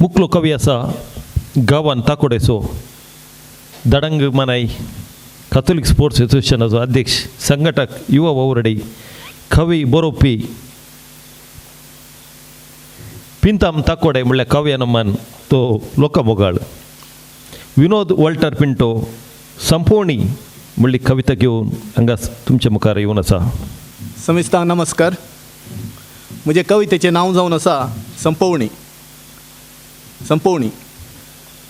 मुकलो कवी आसा गांवान ताकोडेचो दडंग मनाई कॅथोलिक स्पोर्ट्स एसोसिएशनाचो अध्यक्ष, संघटक, युवा वावुरडी, कवी, बरोवपी पिंताम ताकोडे म्हणल्यार कव्यानमान तो लोकमोगाळ विनोद वॉल्टर पिंटो संपोवणी म्हणली कविता घेवन हांगा तुमच्या मुखार येवन आसा. समिस्तांक नमस्कार. म्हजे कवितेचें नांव जावन आसा संपवणी. संपवणी.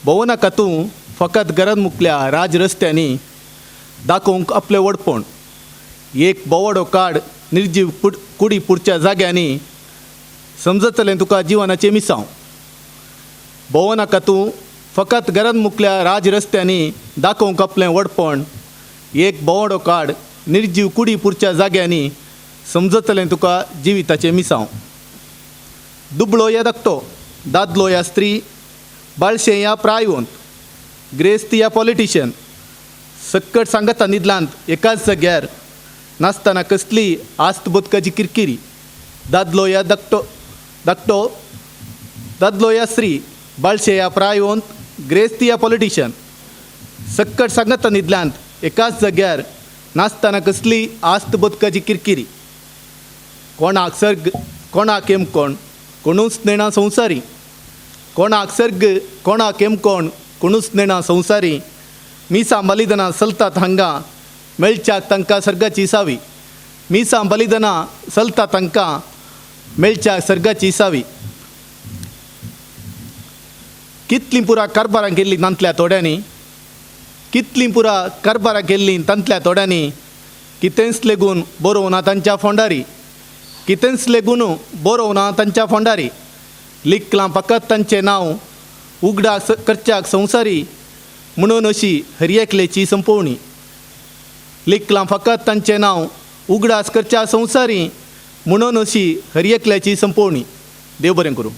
भोंवो नाका तूं फकत घरांत मुकल्या राज रस्त्यांनी दाखोवंक आपलें व्हडपण. एक बोवाडो काड निर्जीव कुडी पुरच्या जाग्यांनी, समजतलें तुका जिवनाचें मिसांव. भोंवो नाका तूं फकत घरांत मुकल्या राज रस्त्यांनी दाखोवंक आपलें व्हडपण. एक बोवाडो काड निर्जीव कुडी पुरच्या जाग्यांनी, समजतलें तुका जिविताचें मिसांव. दुबळो या धाकटो, दादलो या स्त्री, बाळशें या प्रायवंत, ग्रेस्त या पॉलिटिशियन, सक्कट सांगता निदलांत एकाच जाग्यार नासतना कसली आस्त बोदकाची किरकिरी. दादलो या धाकटो, दादलो या स्त्री, बाळशें या प्रायवंत, ग्रेस्त या पॉलिटिशियन, सक्कट सांगता न्हिदल्यांत एकाच जाग्यार नासतना कसली आस्त बोदकाची किरकिरी. कोणाक सर्ग, कोणाक येमकोण, कोणूच नेणा संवसारी. कोणाक सर्ग, कोणाक येमकोण, कोणूच नेणा संवसारी. मिसां बलिदानां चलतात हांगा, मेळच्याक तांकां सर्गाची सावी. मिसां बलिदानां चलतात तांकां, मेळच्याक सर्गाची सावी. कितलीं पुरा कारबारां केल्लीं तांतल्या थोड्यांनी, कितलीं पुरा कारबारां केल्लीं तांतल्या थोड्यांनी, कितेंच लेगून बरोवना तांच्या फोंडारी. कितेंच लेगून बरोवना तांच्या फोंडारी. लिखलां फकत तांचें नांव उगडास करच्याक संवसारी, म्हणून अशी हर एकल्याची संपवणी. लिखलां फकत तांचें नांव उगडास करच्या संवसारी, म्हणून अशी हर एकल्याची संपवणी. देव बरें करूं.